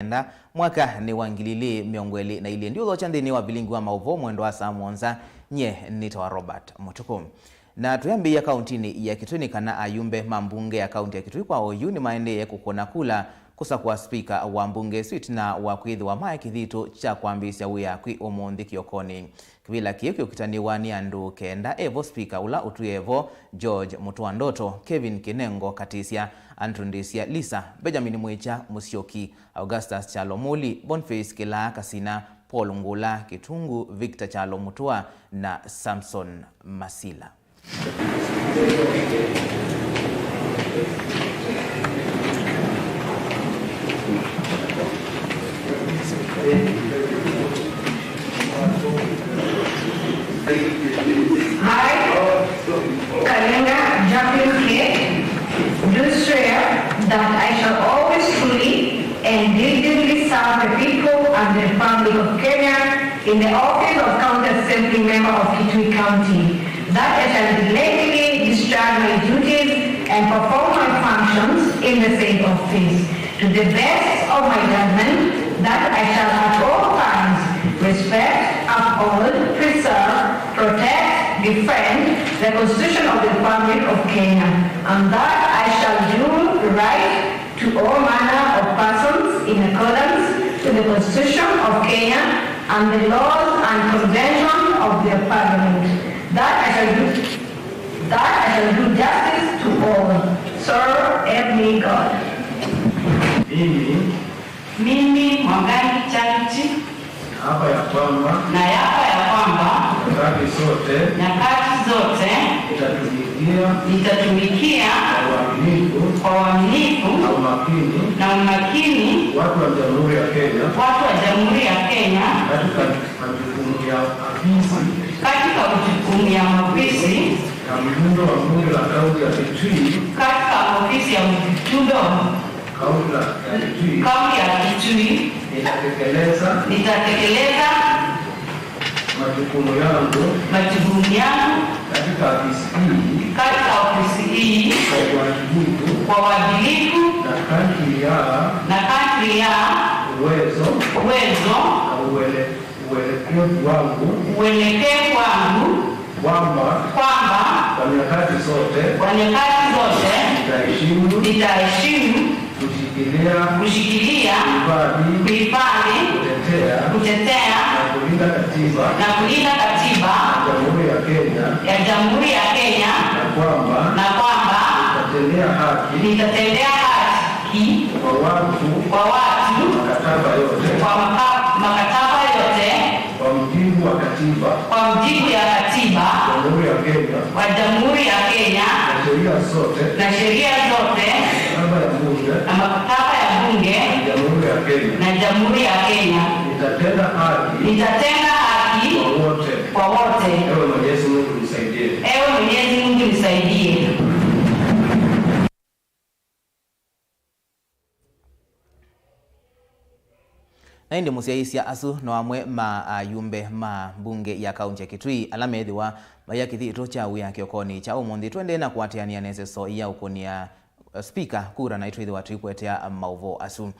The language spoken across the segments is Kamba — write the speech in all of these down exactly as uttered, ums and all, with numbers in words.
kenda, mwaka nĩ wa ngili ilĩ mĩongo ĩlĩ na ilĩ. Ndiũthokya nthĩnĩ wa vilingi wa maũvoo mwendo wa saa mũonza, nyie nĩtawa Robert Mũtuku. Na twĩambĩĩa kauntinĩ ya Kitui nĩ kana ayumbe ma mbunge ya kaunti ya Kitui kwa oyu nĩmaendee kũkũna kula kũsakũa spika wa mbunge ĩsu ĩtina wa kwĩthĩwa maĩ kĩthito kya kwambĩĩsya wĩa kwĩ ũmũnthĩ kĩokonĩ. Kĩvĩla kĩĩ kĩũkitanĩwa nĩ andũ kenda, evo spika ũla ũtwĩe vo George Mũtũa Ndoto, Kevin Kĩnengo Katisya, Andrew Ndĩsya Lisa, Benjamin Mwĩkya Mũsyoki, Augustus Kyalo Mũli, Boniface Kĩlaa Kasina, Paul Ngũla Kĩtungu, Victor Kyalo Mũtũa na Samson Masila. I, Kalenga Jacqueline K, do swear that I shall always truly and diligently serve the people and the Republic of Kenya in the office of County Assembly Member of Kitui County, that I shall diligently discharge my duties and perform my functions in the said office to the best of my judgment, that I shall at all times respect, uphold, preserve, protect, defend the Constitution of the Republic of Kenya, and that I shall do right to all manner of persons in accordance with the Constitution of Kenya and the laws and convention of the Parliament. That I shall do, that I shall do justice to all. So help me God. Mimi Mimi, Mwangangi Charity, naapa ya kwamba, naapa ya kwamba nyakati zote, nyakati zote nitatumikia, nitatumikia kwa uaminifu, kwa uaminifu na umakini, na umakini watu wa Jamhuri ya Kenya, watu wa Jamhuri ya Kenya katika majukumu ya afisi, katika majukumu ya ofisi ya mjumbe wa bunge la kaunti ya Kitui, katika ofisi ya mjumbe wa kaunti ya Kitui, kaunti ya Kitui, nitatekeleza, nitatekeleza majukumu yangu, majukumu yangu katika ofisi hii, katika ofisi hii kwa uadilifu, kwa uadilifu na kadri ya, na kadri ya uwezo, uwezo na uele-, uelekevu wangu, uelekevu wangu kwamba, kwamba kwa nyakati zote, kwa nyakati zote nitaheshimu, nitaheshimu, kushikilia, kushikilia, kuhifadhi, kuhifadhi, kutetea, kutetea na kulinda katiba, na kulinda katiba ya Jamhuri ya Kenya, ya Jamhuri ya Kenya, na kwamba, na kwamba nitatendea haki, nitatendea haki kwa watu, kwa watu, makataba yote, kwa maka-, makataba yote, kwa mujibu wa katiba, kwa mujibu ya katiba, Jamhuri ya Kenya, wa Jamhuri ya Kenya, na sheria zote, na sheria zote, makataba ya bunge, na makataba ya bunge ya Jamhuri ya Kenya, na Jamhuri ya Kenya. Nitatenda haki, nitatenda haki kwa wote, kwa wote. Ewe Mwenyezi Mungu nisaidie. Ewe Mwenyezi Mungu nisaidie. Na ĩndĩ mũsyaĩĩsya asu no amwe ma ayumbe ma mbunge ya kaunti ya Kitui ala methĩwa maia kĩthito kya wĩa kĩokonĩ kya ũmũnthĩ. Tũendee na kũatĩanĩa na ĩseso ya ũkũnĩa, eh, spika kura, na ĩtwĩthĩwa tũikũetea maũvoo asu.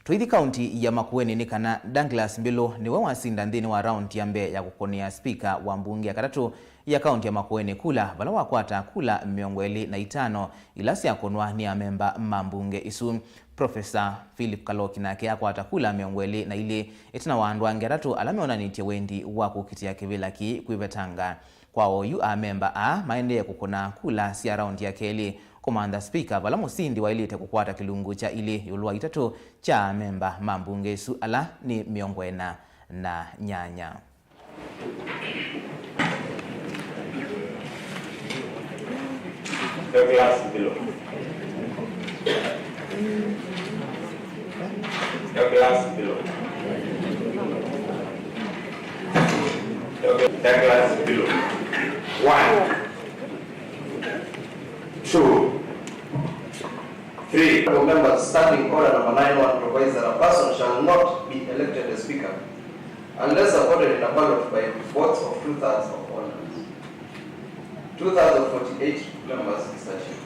Tũithi kaunti ya Makueni nĩ kana Douglas Mbilu nĩwe wasinda nthĩnĩ wa raundi ya mbee ya kũkũnĩa spika wa mbunge ya katatũ ya kaunti ya Makueni kula, vala wakwata kula mĩongo ĩlĩ na itano ila syakũnwa nĩ amemba ma mbunge ĩsu. Profesa Philip Kaloki nake akwata kula mĩongo ĩlĩ na ilĩ ĩtina wa andũ angĩ atatũ ala meonanĩtye wendi wa kũkitĩa kĩvĩla kĩĩ kwĩvetanga. Kwa oyu, amemba aa maendee kũkũna kula sya raundi ya kelĩ kũmantha spika, vala mũsindi waĩlĩte kũkwata kĩlungu kya ilĩ ĩũlũ wa itatũ kya amemba ma mbunge ĩsu, ala nĩ mĩongo ĩna na nyanya. Douglas Mbilu. Douglas Mbilu. Douglas Mbilu. One. Two. Three. Members, standing order number nine one provides that a person shall not be elected a speaker unless supported in a ballot by votes of two-thirds of all members. Two-thirds of forty-eight members is achieved.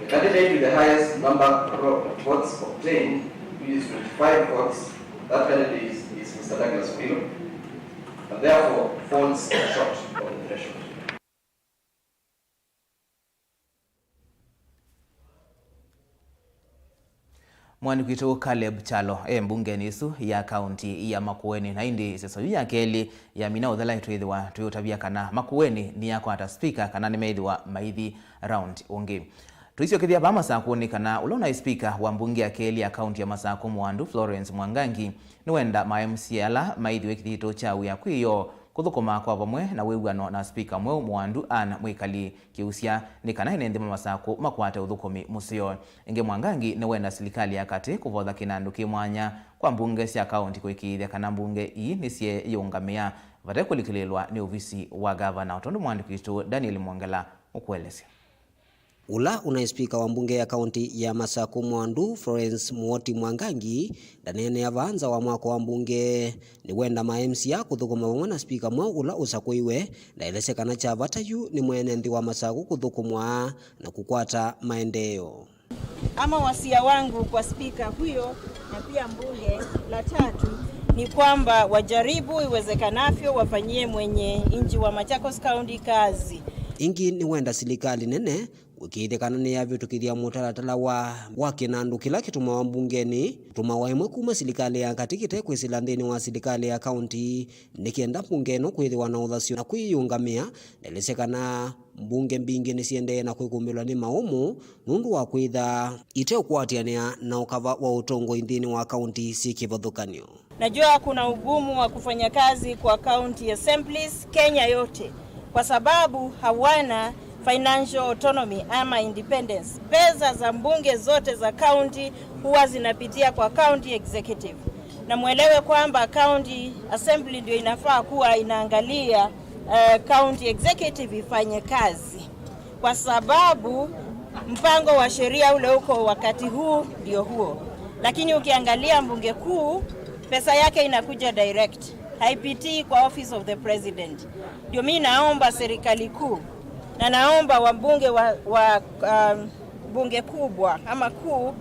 The candidate with the highest number of votes obtained Is twenty-five votes. That candidate is, is Mister Douglas Milo, and therefore falls short of the threshold. Mwandĩki witũ Caleb Kyalo e mbungenĩ ĩsu ya kaunti ya Makueni, na ĩndĩ ĩseso yu ya kelĩ ya Mina Ũthela twĩthĩwa tũyĩũtavya kana Makueni nĩyakwata spika kana nĩmethĩwa maithi round ũngĩ. Tũisyokethya vaa Masakũnĩ kana ũla ũnaĩ spika wa mbunge ya kelĩ ya kaunti ya Masakũ Mwandu, Florence Mwangangi, nĩwenda ma M C A ala maithiwe kĩthito kya wĩa kwĩoo kũthũkũma kwa vamwe na wĩw'ano na spika mweũ Mwandu Anne Mwikali Kiusya nĩ kana ene nthĩ ma Masakũ makwate ũthũkũmi mũseo. Ĩngĩ Mwangangi nĩwenda silikalĩ ya katĩ kũvotha kĩnandũ kĩ mwanya kwa mbunge sya kaunti kũĩkĩĩthya kana mbunge ii nĩsyeyĩũngamĩa vate kũlikĩlĩĩlwa nĩ ovisi wa gavana, o tondũ mwandĩki witũ Daniel Mwongela ũkũelesya. Ũla ũnaĩ spika wa mbunge ya kaunti ya Masakũ Mwandu, Florence Muoti Mwangangi, ndaneenea vaa nza wa mwako wa mbunge. Nĩwenda ma M C A kũthũkũma vamwe na spika mweũ ũla ũsakũiwe, ndaelesya kana kya vata yu nĩ mwene nthĩ wa Masakũ kũthũkũmwa na kũkwata maendeeo. Ama wasia wangu kwa spika huyo na pia mbunge la tatu ni kwamba wajaribu iwezekanavyo wafanyie mwenye nchi wa Machakos County kazi. Ĩngĩ nĩwenda silikalĩ nene kũĩkĩĩthya kana nĩyavĩtũkĩthya mũtalatala wa, wa kĩnandũ kĩla kĩtũmawa mbungenĩ, kũtũmawa ĩmwe kuma silikalĩ ya katĩ kĩte kwĩsĩla nthĩnĩ wa silikalĩ ya kaunti, nĩ kenda mbunge ĩno kwĩthĩwa na ũthasyo na kwĩyĩũngamĩa. Ndaelesya kana mbunge mbingĩ nĩsiendee na kwĩkũmbĩlwa nĩ maũmũ nũndũ wa kwĩtha iteũkwatĩanĩa na ũkava wa ũtongoi nthĩnĩ wa kaunti syĩ kĩvathũkany'o. Najua kuna ugumu wa kufanya kazi kwa county assemblies Kenya yote kwa sababu hawana financial autonomy ama independence. Pesa za mbunge zote za county huwa zinapitia kwa county executive. Na mwelewe kwamba county assembly ndio inafaa kuwa inaangalia, eh, county executive ifanye kazi, kwa sababu mpango wa sheria ule uko wakati huu ndio huo. Lakini ukiangalia mbunge kuu, pesa yake inakuja direct, haipitii kwa office of the president. Ndio mi naomba serikali kuu na naomba wabunge wa, wa, um, bunge kubwa ama kuu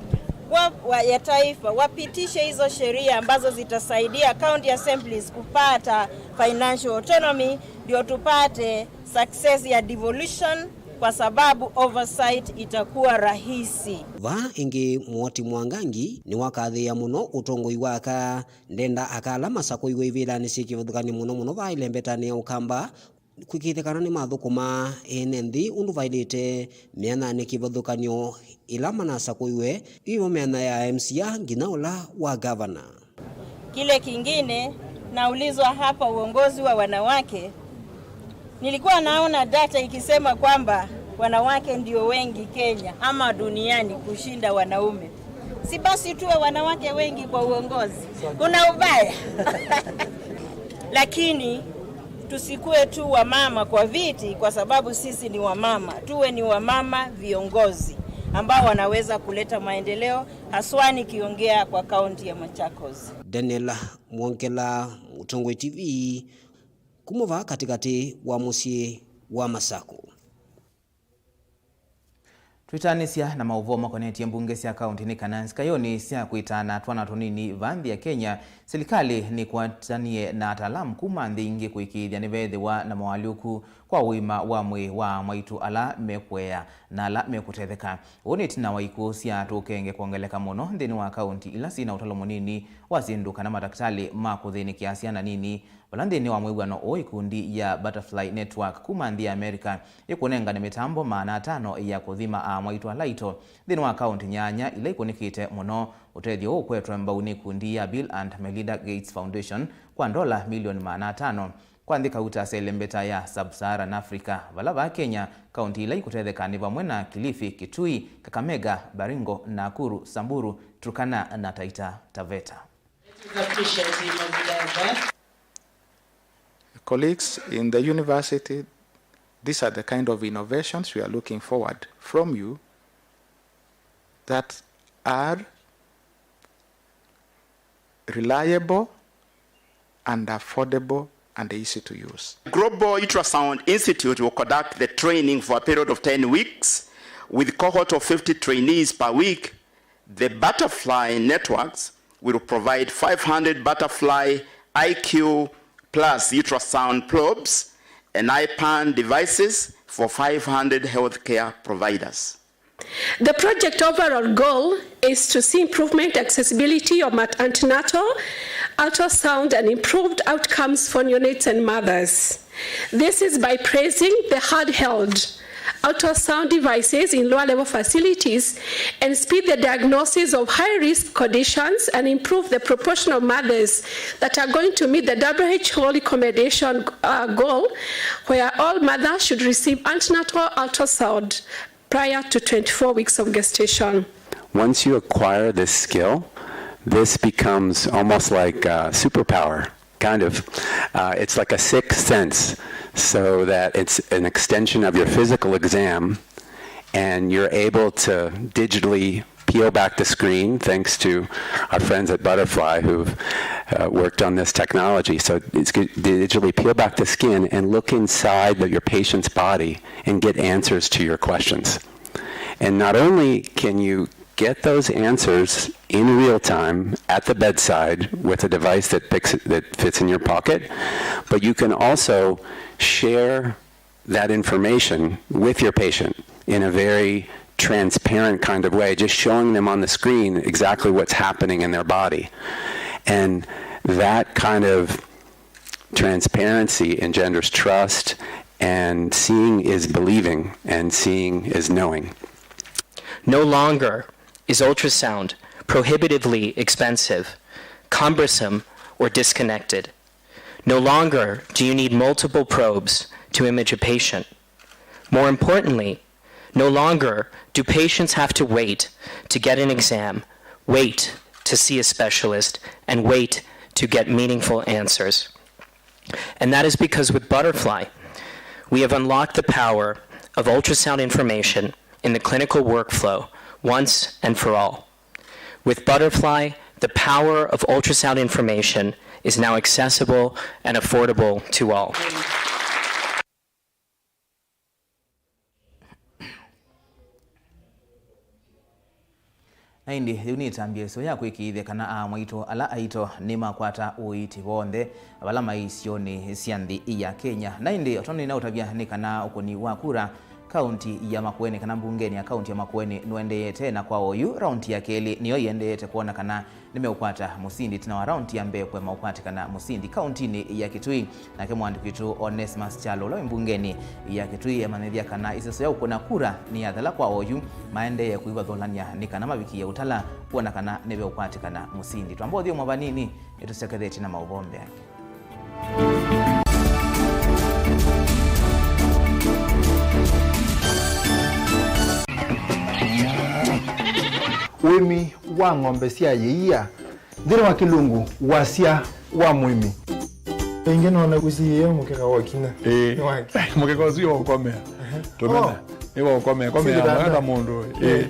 wa, wa, ya taifa wapitishe hizo sheria ambazo zitasaidia county assemblies kupata financial autonomy, ndio tupate success ya devolution, kwa sababu oversight itakuwa rahisi. Vaa ĩngĩ Muoti Mwangangi nĩwakathĩĩa mũno ũtongoi wa aka, ndenda aka ala masakũiwe ivĩlanĩ syĩ kĩvathũkany'o mũno mũno vaa ĩlembetanĩ ya Ũkamba, kwĩkĩĩthya kana nĩmathũkũma ene nthĩ ũndũ vaĩlĩte mĩanyanĩ kĩvathũkany'o ĩla manasakũiwe, ĩvo mĩanya ya M C A nginya ũla wa gavana. Kile kingine naulizwa hapa, uongozi wa wanawake, nilikuwa naona data ikisema kwamba wanawake ndio wengi Kenya ama duniani kushinda wanaume. Si basi tuwe wanawake wengi kwa uongozi? Kuna ubaya? Lakini tusikue tu wamama kwa viti kwa sababu sisi ni wamama. Tuwe ni wamama viongozi ambao wanaweza kuleta maendeleo, haswa nikiongea kwa kaunti ya Machakos. Daniel Mwongela, Mũtongoi T V, kuma vaa katĩkatĩ wa mũsyĩ wa Masakũ. Twĩtanĩsya na maũvoo makonetye mbunge sya kaunti nĩ kana nzikayonĩ sya kwĩtana twana tũnini vaa nthĩ ya Kenya, silikalĩ nĩkwatanie na ataalamu kuma nthĩ ingĩ kũĩkĩĩthya nĩveethĩwa na moalyũku kwa ũima wa mwĩĩ wa amwaitũ ala mekũea na ala mekũtetheka. Ũu nĩ ĩtina wa ikuũ sya tũkenge kwongeleka mũno nthĩnĩ wa kaunti ila syĩ na ũtalo mũnini wa syĩndũ kana matakĩtalĩ ma kũthĩnĩkĩa syana nini, vala nthĩnĩ wa mwĩw'ano ũũ ikundi ya Butterfly Network kuma nthĩ ya America ĩkũnengane mĩtambo maana atano ya kũthima amwaitũ ala aito nthĩnĩ wa kaunti nyanya ila ikũnĩkĩte mũno. Ũtethyo ũũ ũkwetwe mbau nĩ ikundi ya Bill and Melinda Gates Foundation kwa ndola milioni maana atano. Kwa nthĩ kauta selembeta ya Sub-Saharan Africa, vala vaa Kenya, kaunti ila ikũtetheka nĩ vamwe na Kilifi, Kitui, Kakamega, Baringo, Nakuru, Samburu, Turkana na Taita Taveta. It is appreciative of the diverse. Colleagues in the university, these are the kind of innovations we are looking forward from you that are reliable and affordable and easy to use. Global Ultrasound Institute will conduct the training for a period of ten weeks with cohort of fifty trainees per week. The Butterfly Networks will provide five hundred Butterfly I Q Plus ultrasound probes and iPad devices for five hundred healthcare providers. The project overall goal is to see improvement accessibility of mat-, antenatal ultrasound and improved outcomes for neonates and mothers. This is by placing the handheld ultrasound devices in lower level facilities and speed the diagnosis of high risk conditions and improve the proportion of mothers that are going to meet the W H O recommendation, uh, goal, where all mothers should receive antenatal ultrasound prior to twenty-four weeks of gestation. Once you acquire this skill, this becomes almost like a superpower, kind of. Uh, it's like a sixth sense, so that it's an extension of your physical exam, and you're able to digitally peel back the screen, thanks to our friends at Butterfly who've, uh, worked on this technology. So it's good, digitally peel back the skin and look inside the, your patient's body and get answers to your questions. And not only can you get those answers in real time at the bedside with a device that picks, that fits in your pocket, but you can also share that information with your patient in a very transparent kind of way, just showing them on the screen exactly what's happening in their body. And that kind of transparency engenders trust, and seeing is believing, and seeing is knowing. No longer is ultrasound prohibitively expensive, cumbersome, or disconnected. No longer do you need multiple probes to image a patient. More importantly, no longer do patients have to wait to get an exam, wait to see a specialist, and wait to get meaningful answers. And that is because with Butterfly, we have unlocked the power of ultrasound information in the clinical workflow once and for all. With Butterfly, the power of ultrasound information is now accessible and affordable to all. Na ĩndĩ, yĩu nĩ ĩtambya ĩseo ya kwĩkĩĩthya kana aa mwaitũ ala aito nĩmakwata ũiiti vonthe vala maĩ isionĩ sya nthĩ ya Kenya. Na ĩndĩ, o tondũ nĩnaũtavya, nĩ kana ũkũni wa kura kaunti ya Makueni kana mbungenĩ ya kaunti ya Makueni nũendeete, na kwa oyu, raundi ya kelĩ nĩyo ĩendeete kwona kana nĩmeũkwata mũsindi ĩtina wa raundi ya mbee kũema ũkwatĩkana mũsindi kauntinĩ ya Kitui. Nake mũandĩki witũ Onesmus Kyalo, ũla wĩ mbungenĩ ya Kitui, emanyĩthya kana ĩseso ya ũkũna kura nĩyathela kwa oyu, maendee kwĩvathũlany'a nĩ kana mavikĩe ũtala kwona kana nĩveũkwatĩkana mũsindi. Twamba ũthyũmũa vanini, nĩtũsyokethetye na maũvoo mbee angĩ. Ũĩmi wa ng'ombe sya yĩia, nthĩnĩ wa Kĩlungu, wasya wa mũĩmi. Ĩngĩ nona ũsiĩĩe mũkeka wa ũkinya. Ĩĩ. Nĩ waki. Mũkeka ũsu wa ũkomea. Tũmena. Oh. Nĩ wa ũkomea. Komea. Sili mwaka mũndũ. Ĩĩ. Ĩĩ.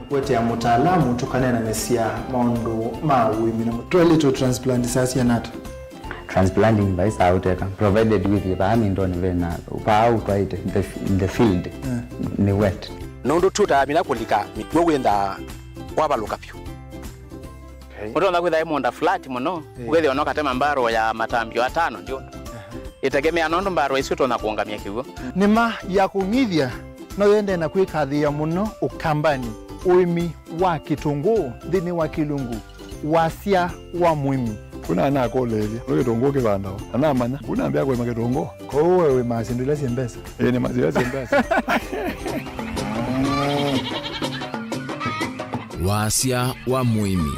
Kũetea mũtaalamu tũkaneenanĩsya maũndũ ma ũĩmi na mũtwaĩlĩtwe transplant saa siana ata? Transplanting vai saa ũteka, provided with vaa mindoni vena vaa ũtwaĩte the, the field. Yeah. Nĩ wet. Nũndũ tũtaamina kũlika mĩkw'ũ wĩnthaa wavalũka vyũ. Okay. Ũtonya kwĩtha ĩ mũũnda flat mũno, eh, wĩthĩwa no katema mbarũ ya matambyo atano ndyũndũ. Aha. Ĩtegemea nũndũ mbarũ ĩsu ĩtonya kũũngamya kĩw'ũ. Nĩma ya kũng'ithya no yendee na kwĩkathĩĩa mũno Ũkambanĩ, ũĩmi wa kĩtũngũũ nthĩnĩ wa Kĩlungu, wasya wa mũĩmi. Kuna anakũlĩĩlya, nĩ kĩtũngũũ kĩvandawa? Anamanya, kuna ambĩa kũĩma kĩtũngũũ. Kwoou we wĩmaa syĩndũ ila syĩ mbesa? Ĩĩ, nĩmaa syĩndũ ila syĩ mbesa. Wasya wa mũĩmi.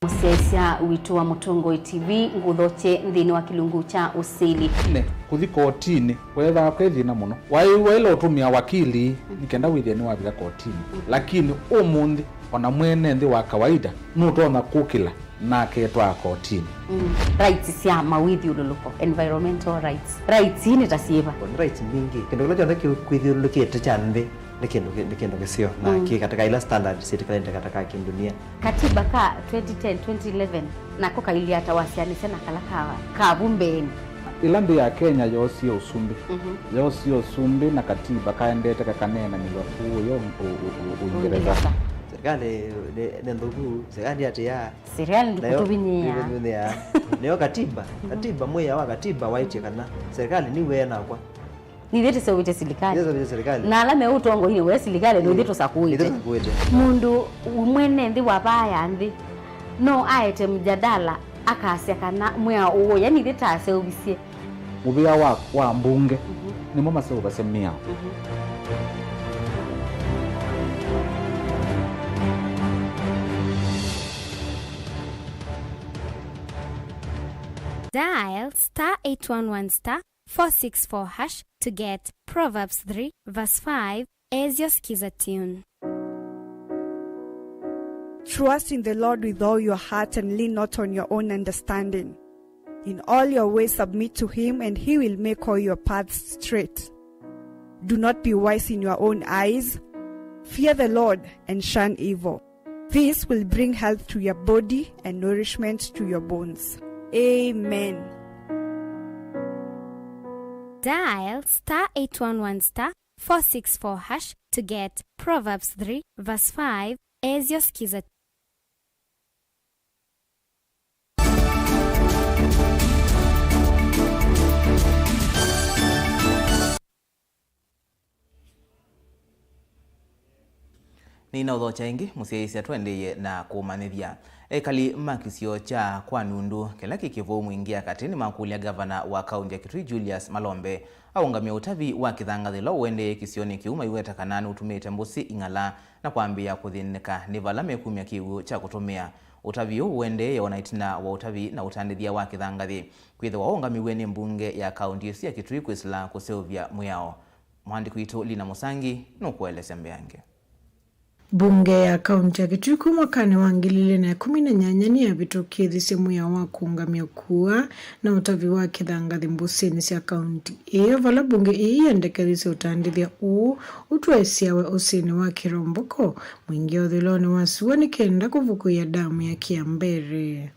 Mũsyaĩĩsya witũ wa Mũtongoi T V, ngũthokye nthĩnĩ wa kĩlungu kya ũsili. Ne, kũthi kotinĩ weethaa kwĩ thĩna mũno. Waĩ waĩle ũtũmĩa wakili nĩ kenda wĩthĩe nĩwavika kotinĩ. Lakini ũmũnthĩ, o na mwene nthĩ wa kawaida nũtonya kũkĩla na aketwaa kotinĩ. Mm. Rights sya mawĩthyũlũlũko, environmental rights. Rights ii nĩ ta syĩva? Nĩ rights mbingĩ. Kĩndũ kĩla kyonthe kĩkwĩthyũlũlũkĩte kya nthĩ nĩ kĩndũ kĩ-, nĩ kĩndũ kĩseo, na, mm, kĩ katika ila standards sitikalĩte katika kindunia. Katiba ka twenty ten, twenty eleven nako kailyĩ ata wasyaanĩsya na kala ka, ka vu mbeenĩ? Ĩla nthĩ ya Kenya yoosie ũsumbĩ, mhm, yoosie ũsumbĩ na katiba kaendete kakaneenanĩw'a kũũya ũ-, ũ-, ũ-, ũ-, Ũingereza. Ũingereza. Serikali nĩ, nĩ nthũku, serikali ndĩatĩĩaa. Serikali nayo ndĩkũtũvinyĩĩa. Ndĩkũtũvinyĩĩa. Nĩyo katiba, katiba, mwĩao wa katiba waĩtye kana serikali nĩw'e nakwa. Nithyĩ tũseũvĩtye silikalĩ. Nithyĩ tũseũvĩtye silikalĩ. Na ala me ũtongoinĩ we silikalĩ, nĩ ithyĩ tũsakũĩte. Nithyĩ tũsakũĩte. Mũndũ mwene nthĩ wa vaa ya nthĩ no aete mjadala akasya kana mwĩao ũũ, yani ithyĩ taseũvisye. Mũvĩa wa, wa mbunge, mhm, nĩmo maseũvasya mĩao. Mhm. Dial star eight one one star four six four hash to get Proverbs three verse five as your skiza tune. Trust in the Lord with all your heart and lean not on your own understanding. In all your ways submit to him, and he will make all your paths straight. Do not be wise in your own eyes. Fear the Lord and shun evil. This will bring health to your body and nourishment to your bones. Amen. Dial star eight one one star four six four hash to get Proverbs three verse five as your skiza. Nĩnaũthokya ĩngĩ, mũsyaĩĩsya, tũendeeye na kũmanyĩthya. Ekali ma kĩsio kya Kwa Nundu, kĩla kĩ Kĩvũũ Mwingĩ ya Katĩ, nĩmakũlya ngavana wa kaunti ya Kitui, Julius Malombe, aũngamye ũtavi wa kĩthangathĩ ũla ũendee kĩsionĩ kĩu, maiweta kana nũtumĩte mbũsĩ ing'ala na kwambĩĩa kũthĩnĩka nĩ vala mekumya kĩw'ũ kya kũtũmĩa. Ũtavi ũũ ũendeeye o na ĩtina wa ũtavi na ũtandĩthya wa kĩthangathĩ kwĩthĩwa waũngamiw'e nĩ mbunge ya kaunti ĩsu ya Kitui kwĩsĩla kũseũvya mwĩao. Mũandĩki witũ Lina Mũsangi nũkũelesya mbeange. Mbunge ya kaunti ya Kitui kuma mwakanĩ wa ngili ilĩ na ĩkũmi na nyanya nĩyavĩtũkĩthisye mwĩao wa kũũngamya ũkua na ũtavi wa kĩthangathĩ mbũsĩnĩ sya kaunti ĩyo, vala mbunge ĩĩ yendekethisye ũtandĩthya ũũ ũtwaĩsyawe ũsĩnĩ wa Kĩromboko, Mwingĩ ũthũĩlonĩ wa sua, nĩ kenda kũvukũĩa ndamu ya Kĩambere.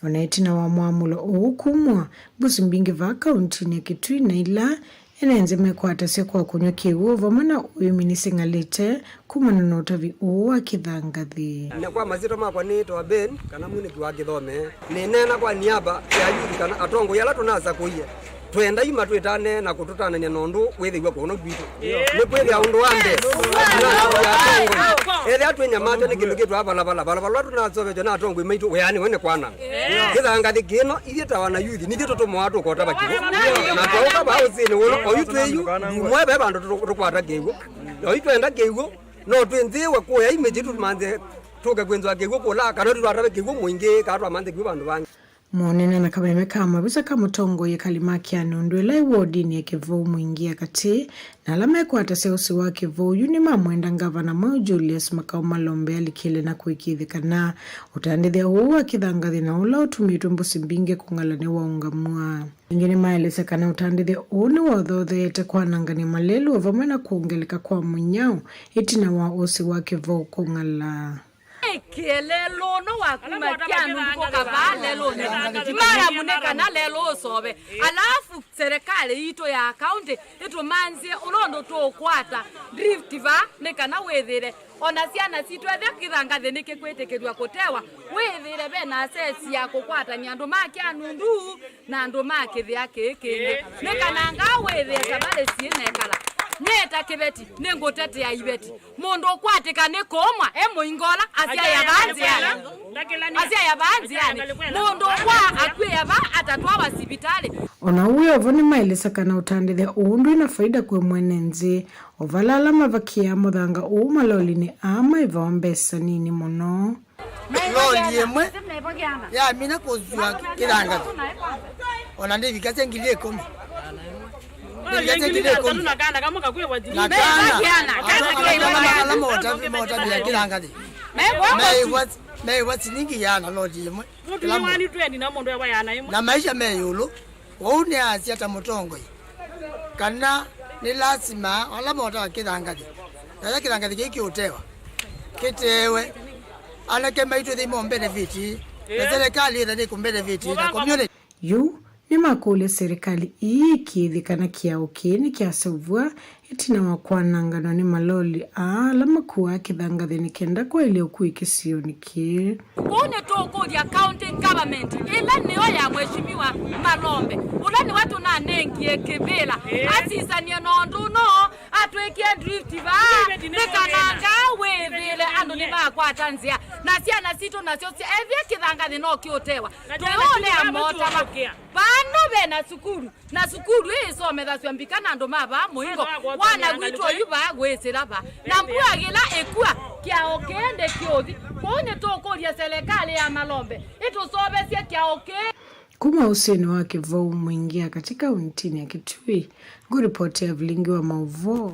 O na ĩtina wa mwamũlo ũũ kumw'a, mbũsĩ mbingĩ vaa kauntinĩ ya Kitui na ila ene nzĩ mekwatasya kwa kũnyw'a kĩw'ũ vamwe na ũĩmi nĩsing'alĩte kumana na ũtavi ũũ wa kĩthangathĩ. Na kwa masyĩtwa makwa nĩĩtawa Ben, kana mwinĩki wa Kĩthome. Nĩneena kwa niaba ya yuthi kana atongoi ala tũnasakũie. Twenda yu matwĩtane na kũtũtanania na ũndũ wĩthĩw'a kũno gwitũ. Nĩ kwĩthĩa ũndũ wa mbee, ethĩa twĩnyamatwe nĩ kĩndũ kĩtwa valavala, valavala ũla tũnaseũvĩtw'e na atongoi maitũ wĩanĩwe nĩ kwananga. Kĩthangathĩ kĩno ithyĩ ta wana yuthi nithyĩ tũtũmawa tũkotava kĩw'ũ. Na twaũka vaa ũsĩnĩ ũla oyu twĩ yu, ndumwe ve vandũ tũ-, tũkwata kĩw'ũ. Oyu twenda kĩw'ũ, no twĩnzĩĩwe kũya imĩtĩ tũmanthe tũke kwĩnzwa kĩw'ũ kũla, kana twatave kĩw'ũ mũingĩ, kana twamanthe kĩw'ũ vandũ vangĩ. Mũnene na kameme ka mavisa ka mũtongoi ekali ma Kĩanũndũ ĩla ĩ wodinĩ ya Kĩvũũ Mwingĩ ya Katĩ, na ala mekwatasya ũsĩ wa Kĩvũũ yu nĩmamwenda ngavana mweũ Julius Makau Malombe alikĩle na kũĩkĩĩthya kana ũtandĩthya ũũ wa kĩthangathĩ na ũla ũtumĩtwe mbũsĩ mbingĩ kũng'ala nĩwaũngamw'a. Ĩngĩ nĩmaelesya kana ũtandĩthya ũũ nĩwothotheete kwanangany'a malelũ o vamwe na kwongeleka kwa mũnyao ĩtina wa ũsĩ wa Kĩvũũ kũng'ala. Ĩkĩe lelũ ũno wa kuma Kĩanũndũ kũka vaa lelũnĩ. Maramu nĩ kana lelũ ũsove. Alafu serikali yitũ ya kaunti ĩtũmanthĩe ũla ũndũ tũũkwata drift vaa nĩ kana wĩthĩle. O na syana sitũ ethĩa kĩthangathĩ nĩkĩkwĩtĩkĩlw'a kũtewa, wĩthĩle ve na asesi ya kũkwatany'a andũ ma Kĩanũndũ na andũ ma kĩthĩa kĩĩ kĩngĩ. Nĩ kana ngaa wĩthĩe savalĩ syĩnekala. Nyie ta kĩveti, nĩngũtetea iveti. Mũndũ ũkwatĩka nĩ kũũmwa e mũingola, asyaĩa vaa nzĩanĩ. Asyaĩa vaa nzĩanĩ. Mũndũ ũkwaa akw'ĩĩa vaa atatwawa sivitalĩ. O na ũu wĩ o vo, nĩmaelesya kana ũtandĩthya ũũ ndwĩ na faida kwĩ mwene nzĩ, o vala ala mavakĩaa mũthanga ũũ malolinĩ aa maĩvawa mbesa nini mũno. Loli ĩmwe yamina kũsua kĩthangathĩ, o na ndĩvikasya ngili ĩkũmi. Ndĩvikasya ngili ĩkũmi. Na kana, ala motavĩa kĩthangathĩ meĩwa silingi yana loli ĩmwe kĩla mũndũ. Na maisha me ĩũlũ. Ũu nĩasya ta mũtongoi kana nĩ lasima ala motaa kĩthangathĩ, na ĩla kĩthangathĩ kĩu kĩũtewa, kĩtewe anake maitũ ĩthei mo benefit, na serikali ĩtha nĩkũ benefit na community. Yu Nĩmakũlya serikali ii ĩkĩĩthye kana kĩao kĩĩ nĩkyaseũvw'a ĩtina wa kwananganwa nĩ maloli aa ala makuaa kĩthangathĩ nĩ kenda kwaĩlya ũkui kĩsionĩ kĩĩ. Kũu nĩtũkũlya county government ĩla nĩyo ya Mheshimiwa Malombe, ũla nĩwe tũnanengie kĩvĩla, asisanie na ũndũ ũno, atwĩkĩe drift vaa, nĩ kana ngaa wĩthĩle andũ nĩmakwata nzĩa, na syana sitũ nasyo sya-, ethĩa kĩthangathĩ no kĩũtewa, tũyũlea motava. Vano ve na sukulu, na sukulu ĩĩ ĩsomethasw'a mbika na andũ ma vaa mũingo, wana witũ oyu vaa wĩsĩla vaa, na mbua yĩla ĩkua, kĩao kĩĩ ndĩkĩũthi. Kwoou nĩtũkũlya selekalĩ ya Malombe ĩtũseũvĩsye kĩao kĩĩ. Kuma ũsĩnĩ wa Kĩvou Mwingĩa katĩ kauntinĩ ya Kitui, ngũripoti ya vilingi wa maũvoo.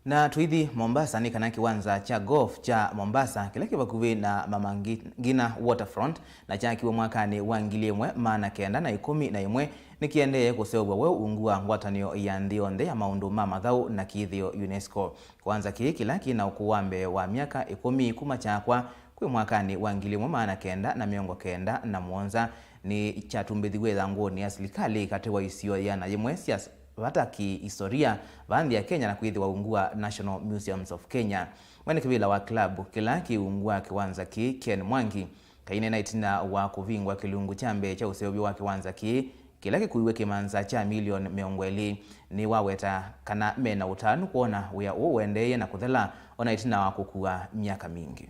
Na tũithi Mombasa, nĩ kana kĩwanza kya golf kya Mombasa, kĩla kĩ vakuvĩ na Mama Ngi-, Ngina Waterfront, na kyaakiwe mwakanĩ wa ngili ĩmwe maana kenda na ĩkũmi na ĩmwe, nĩkĩendee kũseũvw'a we ungu wa ngwatanĩo ya nthĩ yonthe ya maũndũ ma mathaũ na kĩĩthĩo, UNESCO. Kĩwanza kĩĩ, kĩla kĩ na ũkũũ wa mbee wa myaka ĩkũmi kuma kyaakwa kwĩ mwakanĩ wa ngili ĩmwe maana kenda na mĩongo kenda na mũonza, nĩkyatumbĩthiw'e ĩthangũũnĩ ya silikalĩ katĩ wa isio ĩana yĩmwe sya vata kĩ-istoria vaa nthĩ ya Kenya na kwĩthĩwa ungu wa National Museums of Kenya. Mwene kĩvĩla wa club kĩla kĩ ungu wa kĩwanza kĩĩ, Ken Mwangi, kaineena ĩtina wa kũvingwa kĩlungu kya mbee kya ũseũvyo wa kĩwanza kĩĩ, kĩla kĩkuiwe kĩmanza kya milioni mĩongo ĩlĩ, nĩwaweta kana me na ũtanu kwona wĩa ũũ ũendeeye na kũthela ona ĩtina wa kũkua myaka mingĩ.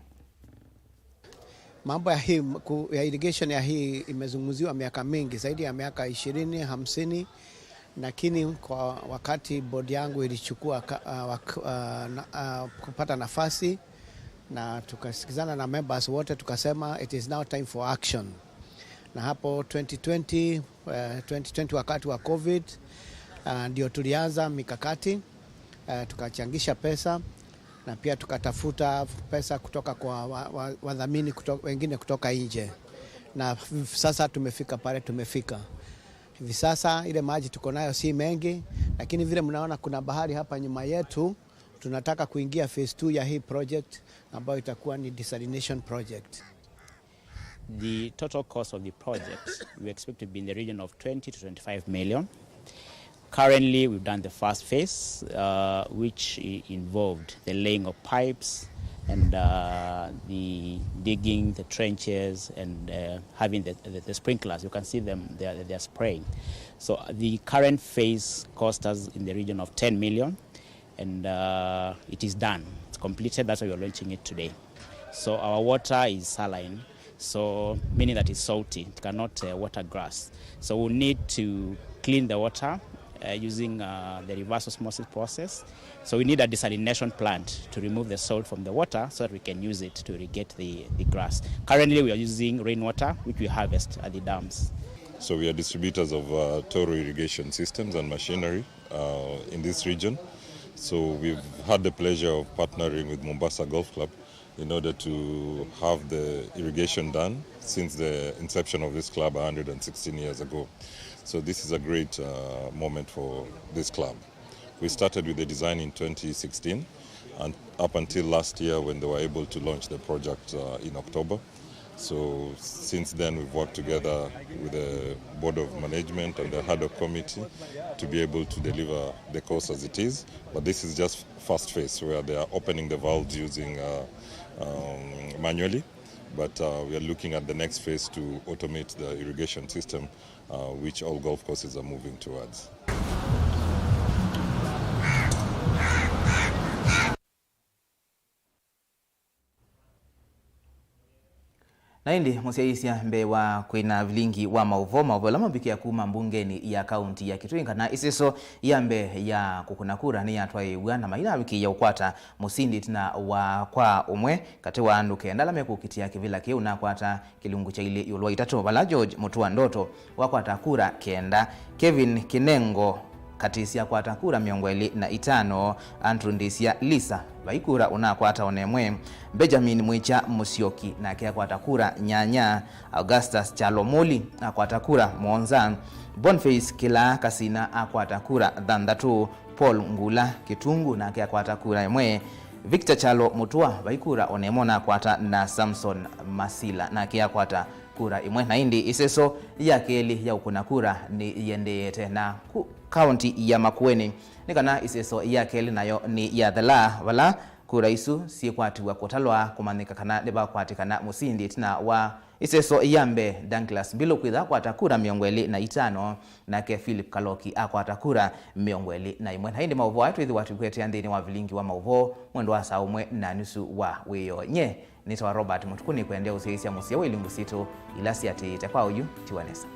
Mambo ya hii, ku-, ya irrigation ya hii imezungumziwa miaka mingi, zaidi ya miaka ishirini, hamsini, lakini kwa wakati board yangu ilichukua ka-, ah, wak-, ah, na, ah, kupata nafasi, na tukasikizana na members wote, tukasema it is now time for action. Na hapo twenty twenty, eh, twenty twenty wakati wa covid, ah, ndio tulianza mikakati, eh, tukachangisha pesa na pia tukatafuta pesa kutoka kwa wa-, wa-, wadhamini kuto-, wengine kutoka nje. Na f-, sasa tumefika pale tumefika. Hivi sasa ile maji tuko nayo si mengi, lakini vile mnaona kuna bahari hapa nyuma yetu, tunataka kuingia phase two ya hii project ambayo itakuwa ni desalination project. The total cost of the project, we expect to be in the region of twenty to twenty-five million. Currently, we've done the first phase, uh, which i-, involved the laying of pipes and, uh, the digging the trenches and, uh, having the, the, the sprinklers. You can see them, they are, they are spraying. So, uh, the current phase cost us in the region of ten million. And, uh, it is done. It's completed. That's why we're launching it today. So our water is saline, so meaning that it's salty. It cannot, uh, water grass. So we need to clean the water, uh, using, uh, the reverse osmosis process. So we need a desalination plant to remove the salt from the water so that we can use it to irrigate the, the grass. Currently, we are using rainwater, which we harvest at the dams. So we are distributors of, uh, Toro irrigation systems and machinery, uh, in this region. So we've had the pleasure of partnering with Mombasa Golf Club in order to have the irrigation done since the inception of this club a hundred and sixteen years ago. So this is a great, uh, moment for this club. We started with the design in twenty sixteen and up until last year when they were able to launch the project, uh, in October. So since then, we've worked together with the Board of Management and the Haddock Committee to be able to deliver the course as it is. But this is just first phase where they are opening the valves using, uh, um, manually. But, uh, we are looking at the next phase to automate the irrigation system, uh, which all golf courses are moving towards. Na ĩndĩ mũsyaĩĩsya, mbee wa kwĩna vilingi wa maũvoo, maũvoo ala mavikĩa kuma mbungenĩ ya kaunti ya Kitui, kana ĩseso ya mbee ya kũkũna kura nĩyatwaĩĩw'a na mainavikĩĩa ũkwata mũsindi ĩtina wa kwa ũmwe katĩ wa andũ kenda ala mekũkitĩa kĩvĩla kĩu nakwata kĩlungu kya ilĩ ĩũlũ wa itatũ, vala George Mutua Ndoto wakwata kura kenda, Kevin Kinengo Katĩsya akwata kura mĩongo ĩlĩ na itano, Andrew Ndĩsya Lisa vai kura ũnakwata ona ĩmwe, Benjamin Mwĩkya Mũsyoki nake akwata kura nyanya, Augustus Kyalo Mũli akwata kura mũonza, Boniface Kĩlaa Kasina akwata kura thanthatũ, Paul Ngula Kĩtungu nake akwata kura ĩmwe, Victor Kyalo Mũtua vai kura ona ĩmwe ũnakwata, na Samson Masila nake akwata kura ĩmwe. Na ĩndĩ ĩseso ya kelĩ ya ũkũna kura nĩ yĩendeete na ku-, kaunti ya Makueni, nĩ kana ĩseso ya kelĩ nayo nĩ yathela, vala kura isu syĩkwatiwa kũtalwa kũmanyĩka kana nĩvakwatĩkana mũsindi ĩtina wa ĩseso ya mbee, Douglas Mbilu kwĩtha akwata kura mĩongo ĩlĩ na itano, nake Philip Kaloki akwata kura mĩongo ĩlĩ na ĩmwe. Na ĩndĩ maũvoo aya twĩthĩwa tũikwetea nthĩnĩ wa vilingi wa maũvoo mwendo wa saa ũmwe na nusu wa wĩoo. Nye nĩtawa Robert Mũtukũ, nĩkwendea ũsyaĩĩsya mũseo wa ilungu sitũ ila siatĩĩte. Kwa oyu, tiwa nesa.